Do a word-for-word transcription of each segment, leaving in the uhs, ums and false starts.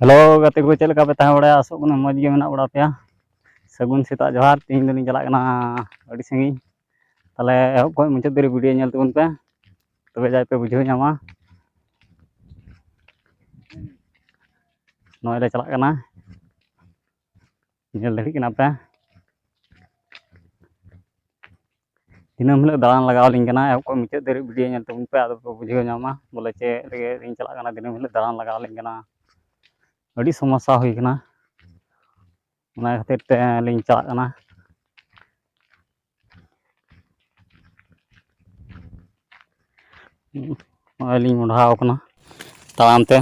Hello ᱜᱟᱛᱮ ᱠᱚ, ᱪᱮᱫ ᱞᱮᱠᱟ ᱯᱮ ᱛᱟᱦᱮᱸ ᱵᱟᱲᱟᱭᱟ? ᱟᱥᱚᱜ ᱠᱟᱱᱟ ᱢᱚᱡᱽ ᱜᱮ ᱢᱮᱱᱟᱜ ᱵᱟᱲᱟ ᱯᱮᱭᱟ᱾ ᱥᱟᱹᱜᱩᱱ ᱥᱮᱛᱟᱜ ᱡᱚᱦᱟᱨ᱾ ᱛᱮᱦᱮᱧ ᱫᱚᱞᱤᱧ ᱪᱟᱞᱟᱜ ᱠᱟᱱᱟ ᱟᱹᱰᱤ ᱥᱟᱺᱜᱤᱧ᱾ ᱛᱟᱦᱚᱞᱮ ᱮᱦᱚᱵ ᱠᱷᱚᱱ ᱢᱩᱪᱟᱹᱫ ᱫᱷᱟᱹᱨᱤᱡ ᱵᱷᱤᱰᱤᱭᱳ ᱧᱮᱞ ᱛᱟᱵᱚᱱ ᱯᱮ, ᱛᱚᱵᱮ ᱡᱟᱭ ᱯᱮ ᱵᱩᱡᱷᱟᱹᱣ ᱧᱟᱢᱟ᱾ ᱱᱚᱜᱼᱚᱭ ᱞᱮ ᱪᱟᱞᱟᱜ ᱠᱟᱱᱟ, ᱧᱮᱞ ᱫᱟᱲᱮᱭᱟᱜ ᱠᱟᱱᱟ ᱯᱮ᱾ ᱫᱤᱱᱟᱹᱢ ᱦᱤᱞᱳᱜ ᱫᱟᱬᱟᱱ ᱞᱟᱜᱟᱣ ᱟᱹᱞᱤᱧ ᱠᱟᱱᱟ᱾ ᱮᱦᱚᱵ ᱠᱷᱚᱱ ᱢᱩᱪᱟᱹᱫ ᱫᱷᱟᱹᱨᱤᱡ ᱵᱷᱤᱰᱤᱭᱳ ᱧᱮᱞ ᱛᱟᱵᱚᱱ ᱯᱮ, ᱟᱫᱚ ᱯᱮ ᱵᱩᱡᱷᱟᱹᱣ ᱧᱟᱢᱟ ᱵᱚᱞᱮ ᱪᱮᱫ ᱞᱟᱹᱜᱤᱫ ᱞᱤᱧ ᱪᱟᱞᱟᱜ ᱠᱟᱱᱟ᱾ ᱫᱤᱱᱟᱹᱢ ᱦᱤᱞᱳᱜ ᱫᱟᱬᱟᱱ ᱞᱟᱜᱟᱣ ᱟᱹᱞᱤᱧ ᱠᱟᱱᱟ, ᱟᱹᱰᱤ ᱥᱚᱢᱚᱥᱥᱟ ᱦᱩᱭ ᱠᱟᱱᱟ, ᱚᱱᱟ ᱠᱷᱟᱹᱛᱤᱨ ᱛᱮ ᱞᱤᱧ ᱪᱟᱞᱟᱜ ᱠᱟᱱᱟ᱾ ᱱᱚᱜᱼᱚᱭ ᱞᱤᱧ ᱢᱚᱰᱷᱟᱣ ᱠᱟᱱᱟ ᱛᱟᱲᱟᱢ ᱛᱮ᱾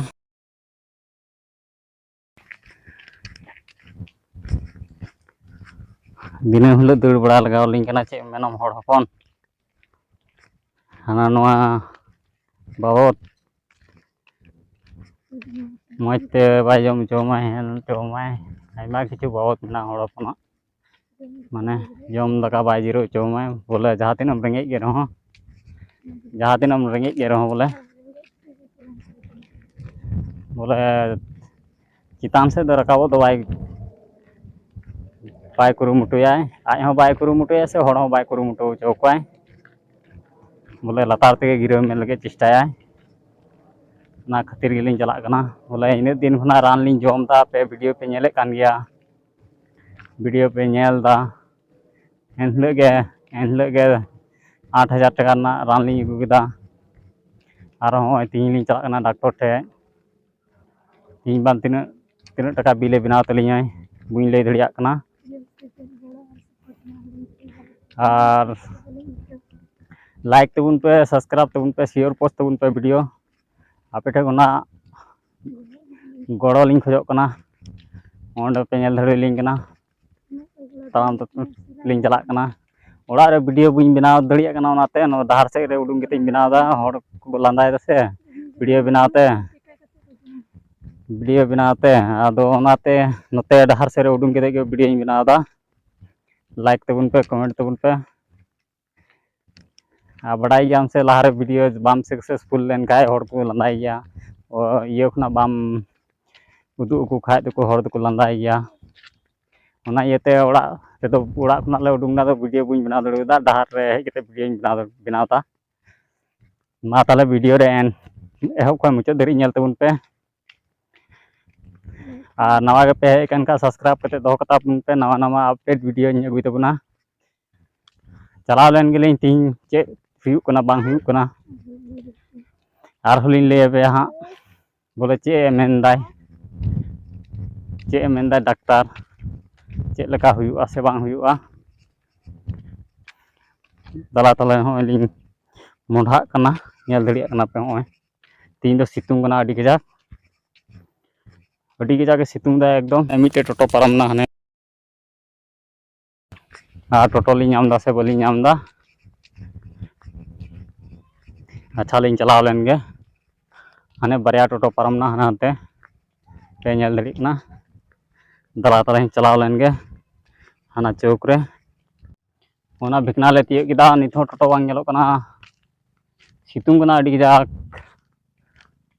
ᱫᱤᱱᱟᱹᱢ ᱦᱤᱞᱳᱜ ᱫᱟᱹᱲ ᱵᱟᱲᱟ ᱞᱟᱜᱟᱣ ᱟᱹᱞᱤᱧ ᱠᱟᱱᱟ, ᱪᱮᱫ ᱮᱢ ᱢᱮᱱᱟᱢ ᱦᱚᱲ ᱦᱚᱯᱚᱱ᱾ ᱦᱟᱱᱟ ᱱᱚᱣᱟ ᱵᱟᱵᱚᱫ ᱢᱚᱡᱽ ᱛᱮ ᱵᱟᱭ ᱡᱚᱢ ᱦᱚᱪᱚ ᱟᱢᱟᱭ, ᱦᱮᱱ ᱦᱚᱪᱚ ᱟᱢᱟᱭ, ᱟᱭᱢᱟ ᱠᱤᱪᱷᱩ ᱵᱟᱵᱚᱫ ᱢᱮᱱᱟᱜᱼᱟ ᱦᱚᱲ ᱦᱚᱯᱚᱱᱟᱜ᱾ ᱢᱟᱱᱮ ᱡᱚᱢ ᱫᱟᱠᱟ ᱵᱟᱭ ᱡᱤᱨᱟᱹᱣ ᱦᱚᱪᱚ ᱟᱢᱟᱭ, ᱵᱚᱞᱮ ᱡᱟᱦᱟᱸ ᱛᱤᱱᱟᱹᱜ ᱮᱢ ᱨᱮᱸᱜᱮᱡ ᱜᱮ ᱨᱮᱦᱚᱸ, ᱡᱟᱦᱟᱸ ᱛᱤᱱᱟᱹᱜ ᱮᱢ ᱨᱮᱸᱜᱮᱡ ᱜᱮ ᱨᱮᱦᱚᱸ ᱵᱚᱞᱮ, ᱵᱚᱞᱮ ᱪᱮᱛᱟᱱ ᱥᱮᱫ ᱫᱚ ᱨᱟᱠᱟᱵᱚᱜ ᱫᱚ ᱵᱟᱭ, ᱵᱟᱭ ᱠᱩᱨᱩᱢᱩᱴᱩᱭᱟᱭ, ᱟᱡ ᱦᱚᱸ ᱵᱟᱭ ᱠᱩᱨᱩᱢᱩᱴᱩᱭᱟ ᱥᱮ ᱦᱚᱲ ᱦᱚᱸ ᱵᱟᱭ ᱠᱩᱨᱩᱢᱩᱴᱩ ᱦᱚᱪᱚ ᱠᱚᱣᱟᱭ, ᱵᱚᱞᱮ ᱞᱟᱛᱟᱨ ᱛᱮᱜᱮ ᱜᱤᱨᱟᱹᱣ ᱢᱮ ᱞᱟᱹᱜᱤᱫ ᱪᱮᱥᱴᱟᱭᱟᱭ᱾ ᱚᱱᱟ ᱠᱷᱟᱹᱛᱤᱨ ᱜᱮᱞᱤᱧ ᱪᱟᱞᱟᱜ ᱠᱟᱱᱟ᱾ ᱵᱚᱞᱮ ᱤᱱᱟᱹᱜ ᱫᱤᱱ ᱠᱷᱚᱱᱟᱜ ᱨᱟᱱ ᱞᱤᱧ ᱡᱚᱢ ᱮᱫᱟ, ᱟᱯᱮ ᱵᱷᱤᱰᱤᱭᱳ ᱯᱮ ᱧᱮᱞᱮᱫ ᱠᱟᱱ ᱜᱮᱭᱟ, ᱵᱷᱤᱰᱤᱭᱳ ᱯᱮ ᱧᱮᱞ ᱮᱫᱟ᱾ ᱮᱱ ᱦᱤᱞᱳᱜ ᱜᱮ, ᱮᱱ ᱦᱤᱞᱳᱜ ᱜᱮ ᱟᱴ ᱦᱟᱡᱟᱨ ᱴᱟᱠᱟ ᱨᱮᱱᱟᱜ ᱨᱟᱱ ᱞᱤᱧ ᱟᱹᱜᱩ ᱠᱮᱫᱟ᱾ ᱟᱨ ᱦᱚᱸᱜᱼᱚᱭ ᱛᱤᱦᱤᱧ ᱞᱤᱧ ᱪᱟᱞᱟᱜ ᱠᱟᱱᱟ ᱰᱟᱠᱛᱚᱨ ᱴᱷᱮᱡ᱾ ᱛᱤᱦᱤᱧ ᱵᱟᱝ ᱛᱤᱱᱟᱹᱜ, ᱛᱤᱱᱟᱹᱜ ᱴᱟᱠᱟ ᱵᱤᱞᱮ ᱵᱮᱱᱟᱣ ᱛᱟᱹᱞᱤᱧᱟᱭ, ᱵᱟᱹᱧ ᱞᱟᱹᱭ ᱫᱟᱲᱮᱭᱟᱜ ᱠᱟᱱᱟ᱾ ᱟᱨ ᱞᱟᱭᱤᱠ ᱛᱟᱵᱚᱱ ᱯᱮ, ᱥᱟᱵᱥᱠᱨᱟᱭᱤᱵ ᱛᱟᱵᱚᱱ ᱯᱮ, ᱥᱮᱭᱟᱨ ᱯᱳᱥᱴ ᱛᱟᱵᱚᱱ ᱯᱮ ᱵᱷᱤᱰᱤᱭᱳ᱾ ᱟᱯᱮ ᱴᱷᱮᱱ ᱠᱷᱚᱱᱟᱜ ᱜᱚᱲᱚ ᱞᱤᱧ ᱠᱷᱚᱡᱚᱜ ᱠᱟᱱᱟ᱾ ᱚᱸᱰᱮ ᱯᱮ ᱧᱮᱞ ᱫᱟᱲᱮᱭᱟᱞᱤᱧ ᱠᱟᱱᱟ, ᱛᱟᱲᱟᱢ ᱛᱮ ᱞᱤᱧ ᱪᱟᱞᱟᱜ ᱠᱟᱱᱟ᱾ ᱚᱲᱟᱜ ᱨᱮ ᱵᱷᱤᱰᱤᱭᱳ ᱵᱟᱹᱧ ᱵᱮᱱᱟᱣ ᱫᱟᱲᱮᱭᱟᱜ ᱠᱟᱱᱟ, ᱚᱱᱟᱛᱮ ᱱᱚᱣᱟ ᱰᱟᱦᱟᱨ ᱥᱮᱫ ᱨᱮ ᱩᱰᱩᱝ ᱠᱟᱛᱮᱧ ᱵᱮᱱᱟᱣ ᱮᱫᱟ᱾ ᱦᱚᱲ ᱠᱚ ᱞᱟᱸᱫᱟᱭᱮᱫᱟ ᱥᱮ ᱵᱷᱤᱰᱤᱭᱳ ᱵᱮᱱᱟᱣ ᱛᱮ, ᱵᱷᱤᱰᱤᱭᱳ ᱵᱮᱱᱟᱣ ᱛᱮ᱾ ᱟᱫᱚ ᱚᱱᱟᱛᱮ ᱱᱚᱛᱮ ᱰᱟᱦᱟᱨ ᱥᱮᱫ ᱨᱮ ᱩᱰᱩᱝ ᱠᱟᱛᱮ ᱜᱮ ᱵᱷᱤᱰᱤᱭᱳᱧ ᱵᱮᱱᱟᱣ ᱮᱫᱟ᱾ ᱞᱟᱭᱤᱠ ᱛᱟᱵᱚᱱ ᱯᱮ, ᱠᱚᱢᱮᱱᱴ ᱛᱟᱵᱚᱱ ᱯᱮ᱾ ᱟᱨ ᱵᱟᱰᱟᱭ ᱜᱮᱭᱟᱢ ᱥᱮ, ᱞᱟᱦᱟᱨᱮ ᱵᱷᱤᱰᱤᱭᱳ ᱵᱟᱢ ᱥᱟᱠᱥᱮᱥᱯᱷᱩᱞ ᱞᱮᱱᱠᱷᱟᱡ ᱦᱚᱲ ᱠᱚ ᱞᱟᱸᱫᱟᱭ ᱜᱮᱭᱟ, ᱚ, ᱤᱭᱟᱹ ᱠᱷᱚᱱᱟᱜ ᱵᱟᱢ ᱩᱫᱩᱜ ᱟᱠᱚ ᱠᱷᱟᱡ ᱫᱚᱠᱚ, ᱦᱚᱲ ᱫᱚᱠᱚ ᱞᱟᱸᱫᱟᱭ ᱜᱮᱭᱟ᱾ ᱚᱱᱟ ᱤᱭᱟᱹᱛᱮ ᱚᱲᱟᱜ ᱨᱮᱫᱚ, ᱚᱲᱟᱜ ᱠᱷᱚᱱᱟᱜ ᱞᱮ ᱩᱰᱩᱝ ᱮᱱᱟ, ᱟᱫᱚ ᱵᱷᱤᱰᱤᱭᱳ ᱵᱟᱹᱧ ᱵᱮᱱᱟᱣ ᱫᱟᱲᱮᱭᱟᱫᱟ᱾ ᱰᱟᱦᱟᱨ ᱨᱮ ᱦᱮᱡ ᱠᱟᱛᱮ ᱵᱷᱤᱰᱤᱭᱳᱧ ᱵᱮᱱᱟᱣ, ᱵᱮᱱᱟᱣ ᱮᱫᱟ᱾ ᱢᱟ ᱛᱟᱦᱚᱞᱮ ᱵᱷᱤᱰᱤᱭᱳ ᱨᱮ ᱮᱱ, ᱮᱦᱚᱵ ᱠᱷᱚᱱ ᱢᱩᱪᱟᱹᱫ ᱫᱷᱟᱹᱨᱤᱡ ᱧᱮᱞ ᱛᱟᱵᱚᱱ ᱯᱮ᱾ ᱟᱨ ᱱᱟᱣᱟ ᱜᱮᱯᱮ ᱦᱮᱡ ᱟᱠᱟᱱ ᱠᱷᱟᱱ subscribe ᱠᱟᱛᱮ ᱫᱚᱦᱚ ᱠᱟᱛᱟ ᱵᱚᱱ ᱯᱮ, ᱱᱟᱣᱟ ᱱᱟᱣᱟ update ᱵᱷᱤᱰᱤᱭᱳᱧ ᱟᱹᱜᱩᱭ ᱛᱟᱵᱚᱱᱟ᱾ ᱪᱟᱞᱟᱣ ᱞᱮᱱ ᱜᱮᱞᱤᱧ ᱛᱤᱦᱤᱧ ᱪᱮᱫ ᱦᱩᱭᱩᱜ ᱠᱟᱱᱟ ᱵᱟᱝ ᱦᱩᱭᱩᱜ ᱠᱟᱱᱟ, ᱟᱨᱦᱚᱸ ᱞᱤᱧ ᱞᱟᱹᱭ ᱟᱯᱮᱭᱟ ᱦᱟᱸᱜ ᱵᱚᱞᱮ ᱪᱮᱫ ᱮ ᱢᱮᱱᱫᱟᱭ, ᱪᱮᱫ ᱮ ᱢᱮᱱᱫᱟᱭ ᱰᱟᱠᱛᱟᱨ, ᱪᱮᱫ ᱞᱮᱠᱟ ᱦᱩᱭᱩᱜᱼᱟ ᱥᱮ ᱵᱟᱝ ᱦᱩᱭᱩᱜᱼᱟ᱾ ᱫᱟᱞᱟ ᱛᱟᱞᱟ ᱦᱚᱸᱜᱼᱚᱭ ᱞᱤᱧ ᱢᱚᱰᱷᱟᱜ ᱠᱟᱱᱟ, ᱧᱮᱞ ᱫᱟᱲᱮᱭᱟᱜ ᱠᱟᱱᱟ ᱯᱮ᱾ ᱦᱚᱸᱜᱼᱚᱭ ᱛᱤᱦᱤᱧ ᱫᱚ ᱥᱤᱛᱩᱝ ᱠᱟᱱᱟ ᱟᱹᱰᱤ ᱠᱟᱡᱟᱠ, ᱟᱹᱰᱤ ᱠᱟᱡᱟᱠ ᱮ ᱥᱤᱛᱩᱝ ᱫᱟ ᱮᱠᱫᱚᱢ᱾ ᱢᱤᱫᱴᱮᱡ ᱴᱳᱴᱳ ᱯᱟᱨᱚᱢ ᱱᱟ ᱦᱟᱱᱮ, ᱟᱨ ᱴᱳᱴᱳ ᱞᱤᱧ ᱧᱟᱢ ᱫᱟ ᱥᱮ ᱵᱟᱹᱞᱤᱧ ᱧᱟᱢ ᱫᱟ᱾ ᱟᱪᱪᱷᱟ, ᱞᱤᱧ ᱪᱟᱞᱟᱣ ᱞᱮᱱ ᱜᱮ᱾ ᱦᱟᱱᱮ ᱵᱟᱨᱭᱟ ᱴᱳᱴᱳ ᱯᱟᱨᱚᱢ ᱱᱟ ᱦᱟᱱᱮ ᱦᱟᱱᱛᱮ, ᱯᱮ ᱧᱮᱞ ᱫᱟᱲᱮᱭᱟᱜ ᱠᱟᱱᱟ᱾ ᱫᱟᱞᱟ ᱛᱟᱞᱟᱧ ᱪᱟᱞᱟᱣ ᱞᱮᱱ ᱜᱮ ᱦᱟᱱᱟ ᱪᱳᱠ ᱨᱮ᱾ ᱚᱱᱟ ᱵᱷᱤᱠᱱᱟ ᱞᱮ ᱛᱤᱭᱳᱜ ᱠᱮᱫᱟ, ᱱᱤᱛ ᱦᱚᱸ ᱴᱳᱴᱳ ᱵᱟᱝ ᱧᱮᱞᱚᱜ ᱠᱟᱱᱟ᱾ ᱥᱤᱛᱩᱝ ᱠᱟᱱᱟ ᱟᱹᱰᱤ ᱠᱟᱡᱟᱠ᱾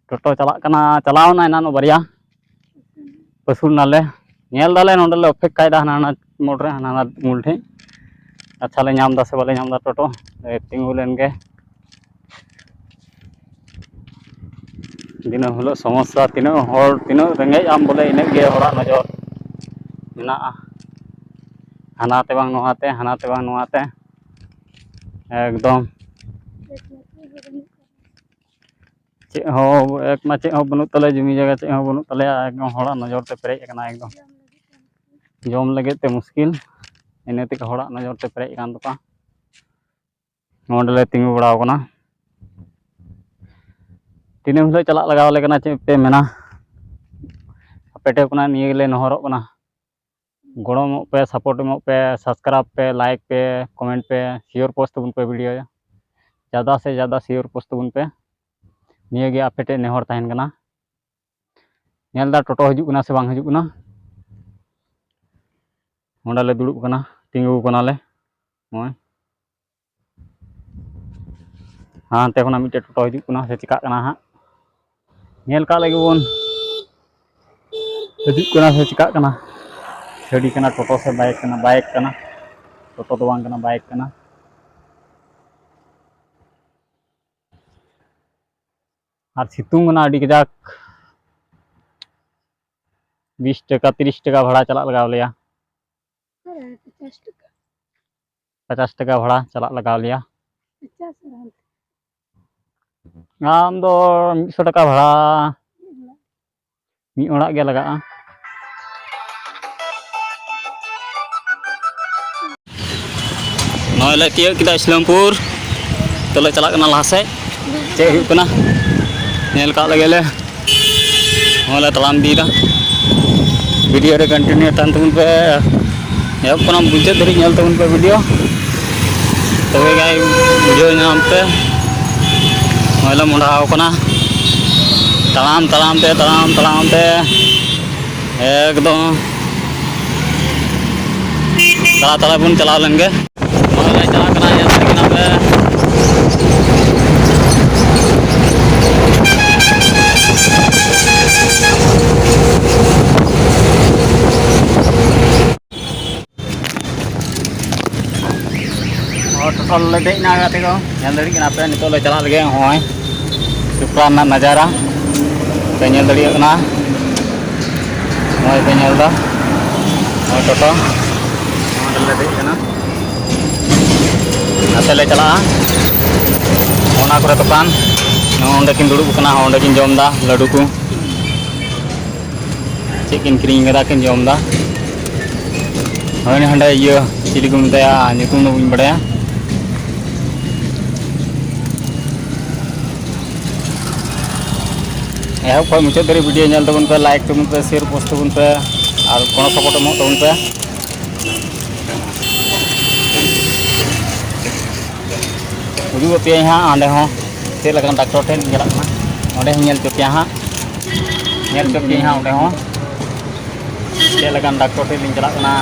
ᱴᱳᱴᱳ ᱪᱟᱞᱟᱜ ᱠᱟᱱᱟ, ᱪᱟᱞᱟᱣ ᱮᱱᱟ ᱮᱱᱟᱱᱚᱜ ᱵᱟᱨᱭᱟ, ᱯᱟᱹᱥᱩᱞ ᱱᱟᱞᱮ᱾ ᱧᱮᱞ ᱫᱟᱞᱮ ᱱᱚᱸᱰᱮ ᱞᱮ ᱚᱯᱮᱠᱠᱷᱟᱭᱮᱫᱟ, ᱦᱟᱱᱟ ᱦᱟᱱᱟ ᱢᱳᱲ ᱨᱮ, ᱦᱟᱱᱟ ᱦᱟᱱᱟ ᱢᱩᱞ ᱴᱷᱮᱡ᱾ ᱟᱪᱪᱷᱟ ᱞᱮ ᱧᱟᱢ ᱫᱟ ᱥᱮ ᱵᱟᱞᱮ ᱧᱟᱢ ᱫᱟ ᱴᱳᱴᱳ, ᱛᱤᱸᱜᱩ ᱞᱮᱱ ᱜᱮ᱾ ᱫᱤᱱᱟᱹᱢ ᱦᱤᱞᱳᱜ ᱥᱚᱢᱚᱥᱥᱟ, ᱛᱤᱱᱟᱹᱜ ᱦᱚᱲ, ᱛᱤᱱᱟᱹᱜ ᱨᱮᱸᱜᱮᱡ ᱟᱢ ᱵᱚᱞᱮ, ᱤᱱᱟᱹᱜ ᱜᱮ ᱦᱚᱲᱟᱜ ᱱᱚᱡᱚᱨ ᱢᱮᱱᱟᱜᱼᱟ᱾ ᱦᱟᱱᱟ ᱛᱮ ᱵᱟᱝ ᱱᱚᱣᱟ ᱛᱮ, ᱦᱟᱱᱟ ᱛᱮ ᱵᱟᱝ ᱱᱚᱣᱟ ᱛᱮ, ᱮᱠᱫᱚᱢ᱾ ᱪᱮᱫ ᱦᱚᱸ, ᱮᱠ ᱢᱟ ᱪᱮᱫ ᱦᱚᱸ ᱵᱟᱹᱱᱩᱜ ᱛᱟᱞᱮᱭᱟ, ᱡᱚᱢᱤ ᱡᱟᱭᱜᱟ ᱪᱮᱫ ᱦᱚᱸ ᱵᱟᱹᱱᱩᱜ ᱛᱟᱞᱮᱭᱟ, ᱮᱠᱫᱚᱢ ᱦᱚᱲᱟᱜ ᱱᱚᱡᱚᱨ ᱛᱮ ᱯᱮᱨᱮᱡ ᱟᱠᱟᱱᱟ ᱮᱠᱫᱚᱢ᱾ ᱡᱚᱢ ᱞᱟᱹᱜᱤᱫ ᱛᱮ ᱢᱩᱥᱠᱤᱞ, ᱤᱱᱟᱹ ᱛᱮᱜᱮ ᱦᱚᱲᱟᱜ ᱱᱚᱡᱚᱨ ᱛᱮ ᱯᱮᱨᱮᱡ ᱟᱠᱟᱱ ᱛᱟᱠᱚᱣᱟ᱾ ᱱᱚᱰᱮ ᱞᱮ ᱛᱤᱸᱜᱩ ᱵᱟᱲᱟᱣ ᱠᱟᱱᱟ᱾ ᱫᱤᱱᱟᱹᱢ ᱦᱤᱞᱳᱜ ᱪᱟᱞᱟᱜ ᱞᱟᱜᱟᱣ ᱟᱞᱮ ᱠᱟᱱᱟ, ᱪᱮᱫ ᱯᱮ ᱢᱮᱱᱟ? ᱟᱯᱮ ᱴᱷᱮᱱ ᱠᱷᱚᱱᱟᱜ ᱱᱤᱭᱟᱹ ᱜᱮᱞᱮ ᱱᱮᱦᱚᱨᱚᱜ ᱠᱟᱱᱟ, ᱜᱚᱲᱚ ᱮᱢᱚᱜ ᱯᱮ, support ᱮᱢᱚᱜ ᱯᱮ, subscribe ᱯᱮ, like ᱯᱮ, comment ᱯᱮ, share post ᱛᱟᱵᱚᱱ ᱯᱮ ᱵᱷᱤᱰᱤᱭᱳ, ᱡᱟᱫᱟ ᱥᱮ ᱡᱟᱫᱟ share post ᱛᱟᱵᱚᱱ ᱯᱮ᱾ ᱱᱤᱭᱟᱹ ᱜᱮ ᱟᱯᱮ ᱴᱷᱮᱱ ᱱᱮᱦᱚᱨ ᱛᱟᱦᱮᱱ ᱠᱟᱱᱟ᱾ ᱧᱮᱞ ᱫᱟ ᱴᱳᱴᱳ ᱦᱤᱡᱩᱜ ᱠᱟᱱᱟ ᱥᱮ ᱵᱟᱝ ᱦᱤᱡᱩᱜ ᱠᱟᱱᱟ᱾ ᱚᱸᱰᱮ ᱞᱮ ᱫᱩᱲᱩᱵ ᱠᱟᱱᱟ, ᱛᱤᱸᱜᱩ ᱠᱟᱱᱟᱞᱮ᱾ ᱱᱚᱜᱼᱚᱭ ᱦᱟᱱᱛᱮ ᱠᱷᱚᱱᱟᱜ ᱢᱤᱫᱴᱮᱡ ᱴᱳᱴᱳ ᱦᱤᱡᱩᱜ ᱠᱟᱱᱟ ᱥᱮ ᱪᱤᱠᱟᱹᱜ ᱠᱟᱱᱟ ᱦᱟᱸᱜ, ᱧᱮᱞ ᱠᱟᱜ ᱞᱮᱜᱮ ᱵᱚᱱ᱾ ᱦᱤᱡᱩᱜ ᱠᱟᱱᱟ ᱥᱮ ᱪᱤᱠᱟᱹᱜ ᱠᱟᱱᱟ? ᱜᱟᱹᱰᱤ ᱠᱟᱱᱟ, ᱴᱳᱴᱳ ᱥᱮ ᱵᱟᱭᱤᱠ ᱠᱟᱱᱟ? ᱵᱟᱭᱤᱠ ᱠᱟᱱᱟ, ᱴᱳᱴᱳ ᱫᱚ ᱵᱟᱝ ᱠᱟᱱᱟ, ᱵᱟᱭᱤᱠ ᱠᱟᱱᱟ᱾ ᱟᱨ ᱥᱤᱛᱩᱝ ᱠᱟᱱᱟ ᱟᱹᱰᱤ ᱠᱟᱡᱟᱠ᱾ ᱵᱤᱥ ᱴᱟᱠᱟ, ᱛᱤᱨᱤᱥ ᱴᱟᱠᱟ ᱵᱷᱟᱲᱟ ᱪᱟᱞᱟᱜ ᱞᱟᱜᱟᱣ ᱞᱮᱭᱟ᱾ ᱯᱚᱪᱟᱥ ᱴᱟᱠᱟ᱾ ᱯᱚᱪᱟᱥ ᱴᱟᱠᱟ ᱵᱷᱟᱲᱟ ᱪᱟᱞᱟᱜ ᱞᱟᱜᱟᱣ ᱞᱮᱭᱟ᱾ ᱯᱚᱪᱟᱥ ᱟᱨ ᱦᱟᱱᱛᱮ᱾ ᱟᱢ ᱫᱚ ᱢᱤᱫ ᱥᱚ ᱴᱟᱠᱟ ᱵᱷᱟᱲᱟ᱾ ᱢᱤᱫ ᱚᱲᱟᱜ ᱜᱮ ᱞᱟᱜᱟᱜᱼᱟ᱾ ᱱᱚᱜᱼᱚᱭ ᱞᱮ ᱛᱤᱭᱳᱜ ᱠᱮᱫᱟ ᱤᱥᱞᱟᱢᱯᱩᱨ᱾ ᱛᱚᱞᱮ ᱪᱟᱞᱟᱜ ᱠᱟᱱᱟ ᱞᱟᱦᱟ ᱥᱮᱫ᱾ ᱪᱮᱫ ᱦᱩᱭᱩᱜ ᱠᱟᱱᱟ ᱧᱮᱞ ᱠᱟᱜ ᱞᱮᱜᱮ ᱞᱮ᱾ ᱱᱚᱜᱼᱚᱭ ᱞᱮ ᱛᱟᱲᱟᱢ ᱤᱫᱤᱭᱮᱫᱟ᱾ ᱵᱷᱤᱰᱤᱭᱳ ᱨᱮ ᱠᱚᱱᱴᱤᱱᱤᱭᱩ ᱛᱟᱦᱮᱱ ᱛᱟᱵᱚᱱ ᱯᱮ᱾ ᱮᱦᱚᱵ ᱠᱷᱚᱱᱟᱜ ᱢᱩᱪᱟᱹᱫ ᱫᱷᱟᱹᱵᱤᱡ ᱧᱮᱞ ᱛᱟᱵᱚᱱ ᱯᱮ ᱵᱷᱤᱰᱤᱭᱳ᱾ ᱛᱚᱵᱮ ᱜᱟᱭ ᱵᱩᱡᱷᱟᱹᱣ ᱧᱟᱢ ᱯᱮ᱾ ᱱᱚᱜᱼᱚᱭ ᱞᱮ ᱢᱚᱦᱰᱟᱣ ᱠᱟᱱᱟ᱾ ᱛᱟᱲᱟᱢ ᱛᱟᱲᱟᱢ ᱛᱮ, ᱛᱟᱲᱟᱢ ᱛᱟᱲᱟᱢ ᱛᱮ ᱮᱠᱫᱚᱢ ᱛᱟᱲᱟ ᱛᱟᱲᱟ ᱵᱚᱱ ᱪᱟᱞᱟᱣ ᱞᱮᱱ ᱜᱮ᱾ ᱱᱚᱜᱼᱚᱭ ᱞᱮ ᱪᱟᱞᱟᱜ ᱠᱟᱱᱟ, ᱧᱮᱞ ᱫᱟᱲᱮᱭᱟᱜ ᱠᱟᱱᱟ ᱯᱮ᱾ ᱦᱚᱸ, ᱴᱳᱴᱳ ᱞᱮ ᱫᱮᱡ ᱮᱱᱟ ᱜᱟᱛᱮ ᱠᱚ, ᱧᱮᱞ ᱫᱟᱲᱮᱭᱟᱜ ᱠᱟᱱᱟ ᱯᱮ᱾ ᱱᱤᱛᱚᱜ ᱞᱮ ᱪᱟᱞᱟᱜ ᱞᱟᱹᱜᱤᱫ᱾ ᱱᱚᱜᱼᱚᱭ ᱪᱳᱯᱲᱟ ᱨᱮᱱᱟᱜ ᱱᱟᱡᱟᱨᱟ ᱯᱮ ᱧᱮᱞ ᱫᱟᱲᱮᱭᱟᱜ ᱠᱟᱱᱟ᱾ ᱱᱚᱜᱼᱚᱭ ᱯᱮ ᱧᱮᱞ ᱮᱫᱟ, ᱱᱚᱜᱼᱚᱭ ᱴᱳᱴᱳ, ᱱᱚᱸᱰᱮ ᱞᱮ ᱫᱮᱡ ᱠᱟᱱᱟ᱾ ᱱᱟᱛᱮ ᱞᱮ ᱪᱟᱞᱟᱜᱼᱟ᱾ ᱚᱱᱟ ᱠᱚᱨᱮ ᱫᱚᱠᱟᱱ, ᱱᱚᱸᱰᱮ ᱠᱤᱱ ᱫᱩᱲᱩᱵ ᱠᱟᱱᱟ, ᱚᱸᱰᱮ ᱠᱤᱱ ᱡᱚᱢ ᱮᱫᱟ ᱞᱟᱹᱰᱩ ᱠᱚ᱾ ᱪᱮᱫ ᱠᱤᱱ ᱠᱤᱨᱤᱧ ᱠᱟᱫᱟ ᱠᱤᱱ ᱡᱚᱢ ᱮᱫᱟ᱾ ᱦᱳᱭ, ᱦᱟᱸᱰᱮ ᱤᱭᱟᱹ ᱪᱤᱞᱤ ᱠᱚ ᱢᱮᱛᱟᱭᱟ, ᱧᱩᱛᱩᱢ ᱫᱚ ᱵᱟᱹᱧ ᱵᱟᱲᱟᱭᱟ᱾ ᱮᱦᱚᱵ ᱠᱷᱚᱱ ᱢᱩᱪᱟᱹᱫ ᱫᱷᱟᱹᱨᱤᱡ ᱵᱷᱤᱰᱤᱭᱳ ᱧᱮᱞ ᱛᱟᱵᱚᱱ ᱯᱮ, ᱞᱟᱭᱤᱠ ᱛᱟᱵᱚᱱ ᱯᱮ, ᱥᱮᱭᱟᱨ ᱯᱳᱥᱴ ᱛᱟᱵᱚᱱ ᱯᱮ ᱟᱨ ᱜᱚᱲᱚ ᱥᱚᱯᱚᱦᱚᱫ ᱮᱢᱚᱜ ᱛᱟᱵᱚᱱ ᱯᱮ᱾ ᱩᱫᱩᱜ ᱟᱯᱮᱭᱟᱹᱧ ᱦᱟᱸᱜ ᱚᱸᱰᱮ ᱦᱚᱸ ᱪᱮᱫ ᱞᱮᱠᱟᱱ ᱰᱟᱠᱛᱚᱨ ᱴᱷᱮᱱ ᱞᱤᱧ ᱪᱟᱞᱟᱜ ᱠᱟᱱᱟ, ᱚᱸᱰᱮ ᱦᱚᱸ ᱧᱮᱞ ᱦᱚᱪᱚ ᱯᱮᱭᱟ ᱦᱟᱸᱜ, ᱧᱮᱞ ᱦᱚᱪᱚ ᱯᱮᱭᱟᱹᱧ ᱦᱟᱸᱜ ᱚᱸᱰᱮ ᱦᱚᱸ ᱪᱮᱫ ᱞᱮᱠᱟᱱ ᱰᱟᱠᱛᱚᱨ ᱴᱷᱮᱱ ᱞᱤᱧ ᱪᱟᱞᱟᱜ ᱠᱟᱱᱟ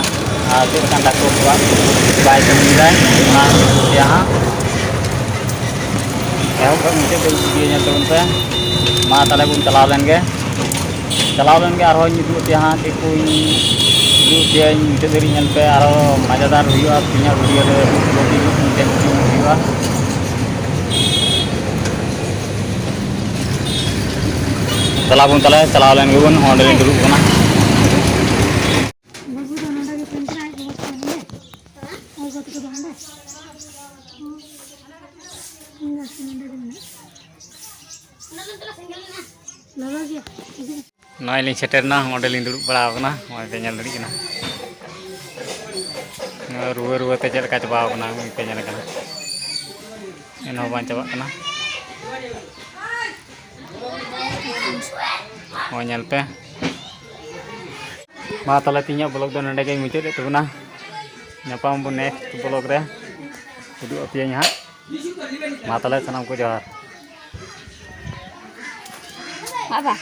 ᱟᱨ ᱪᱮᱫ ᱞᱮᱠᱟᱱ ᱰᱟᱠᱛᱚᱨ ᱥᱟᱞᱟᱜ ᱵᱟᱭ ᱠᱟᱹᱢᱤᱭᱮᱫᱟᱭ, ᱚᱱᱟ ᱯᱮᱭᱟ ᱦᱟᱸᱜ᱾ ᱮᱦᱚᱵ ᱠᱷᱚᱱ ᱢᱩᱪᱟᱹᱫ ᱫᱷᱟᱹᱵᱤᱡ ᱵᱷᱤᱰᱤᱭᱳ ᱧᱮᱞ ᱛᱟᱵᱚᱱ ᱯᱮ᱾ ᱢᱟ ᱛᱟᱦᱚᱞᱮ ᱵᱚᱱ ᱪᱟᱞᱟᱣ ᱞᱮᱱ ᱜᱮ᱾ ᱪᱟᱞᱟᱣ ᱞᱮᱱ ᱜᱮ, ᱟᱨᱦᱚᱸᱧ ᱩᱫᱩᱜ ᱟᱯᱮᱭᱟ ᱦᱟᱸᱜ ᱪᱮᱫ ᱠᱚᱧ ᱩᱫᱩᱜ ᱟᱯᱮᱭᱟᱧ᱾ ᱢᱩᱪᱟᱹᱫ ᱫᱷᱟᱹᱨᱤᱡ ᱧᱮᱞ ᱯᱮ, ᱟᱨᱦᱚᱸ ᱢᱟᱡᱟᱫᱟᱨ ᱦᱩᱭᱩᱜᱼᱟ ᱛᱮᱦᱮᱧᱟᱜ ᱵᱷᱤᱰᱤᱭᱳ ᱨᱮ᱾ ᱦᱩᱭᱩᱜᱼᱟ᱾ ᱪᱟᱞᱟᱣ ᱵᱚᱱ ᱛᱟᱦᱞᱮ, ᱪᱟᱞᱟᱣ ᱞᱮᱱ ᱜᱮᱵᱚᱱ, ᱚᱸᱰᱮ ᱞᱤᱧ ᱫᱩᱲᱩᱵ ᱠᱟᱱᱟ᱾ ᱵᱟᱹᱵᱩ ᱫᱚ ᱱᱚᱰᱮ ᱜᱮ ᱛᱟᱦᱮᱱ ᱠᱟᱱᱟ, ᱟᱡ ᱵᱟᱵᱟ ᱛᱟᱠᱚ ᱱᱚᱰᱮ᱾ ᱟᱡ ᱜᱚ ᱛᱟᱠᱚ ᱫᱚ ᱦᱟᱸᱰᱮ᱾ ᱤᱧ ᱫᱚ ᱱᱚᱰᱮ ᱜᱮ ᱢᱮᱱᱟᱜ᱾ ᱞᱚᱞᱚ ᱜᱮᱭᱟ᱾ ᱱᱚᱜᱼᱚᱭ ᱞᱤᱧ ᱥᱮᱴᱮᱨ ᱮᱱᱟ, ᱚᱸᱰᱮ ᱞᱤᱧ ᱫᱩᱲᱩᱵ ᱵᱟᱲᱟ ᱟᱠᱟᱱᱟ᱾ ᱱᱚᱜᱼᱚᱭ ᱯᱮ ᱧᱮᱞ ᱫᱟᱲᱮᱭᱟᱜ ᱠᱟᱱᱟ, ᱱᱚᱜᱼᱚᱭ ᱨᱩᱣᱟᱹ ᱨᱩᱣᱟᱹ ᱛᱮ ᱪᱮᱫ ᱞᱮᱠᱟ ᱪᱟᱵᱟᱣ ᱟᱠᱟᱱᱟ, ᱯᱮ ᱧᱮᱞ ᱠᱟᱱᱟ, ᱮᱱᱦᱚᱸ ᱵᱟᱝ ᱪᱟᱵᱟᱜ ᱠᱟᱱᱟ᱾ ᱱᱚᱜᱼᱚᱭ ᱧᱮᱞ ᱯᱮ᱾ ᱢᱟ ᱛᱟᱦᱚᱞᱮ, ᱛᱮᱦᱮᱧᱟᱜ ᱵᱞᱚᱜ ᱫᱚ ᱱᱚᱸᱰᱮ ᱜᱮᱧ ᱢᱩᱪᱟᱹᱫ ᱮᱫ ᱛᱟᱵᱚᱱᱟ᱾ ᱧᱟᱯᱟᱢ ᱟᱵᱚᱱ ᱱᱮᱠᱥᱴ ᱵᱞᱚᱜ ᱨᱮ, ᱩᱫᱩᱜ ᱟᱯᱮᱭᱟᱹᱧ ᱦᱟᱸᱜ᱾ ᱢᱟ ᱛᱟᱦᱚᱞᱮ, ᱥᱟᱱᱟᱢ ᱠᱚ ᱡᱚᱦᱟᱨ᱾ ᱵᱟᱵᱟ᱾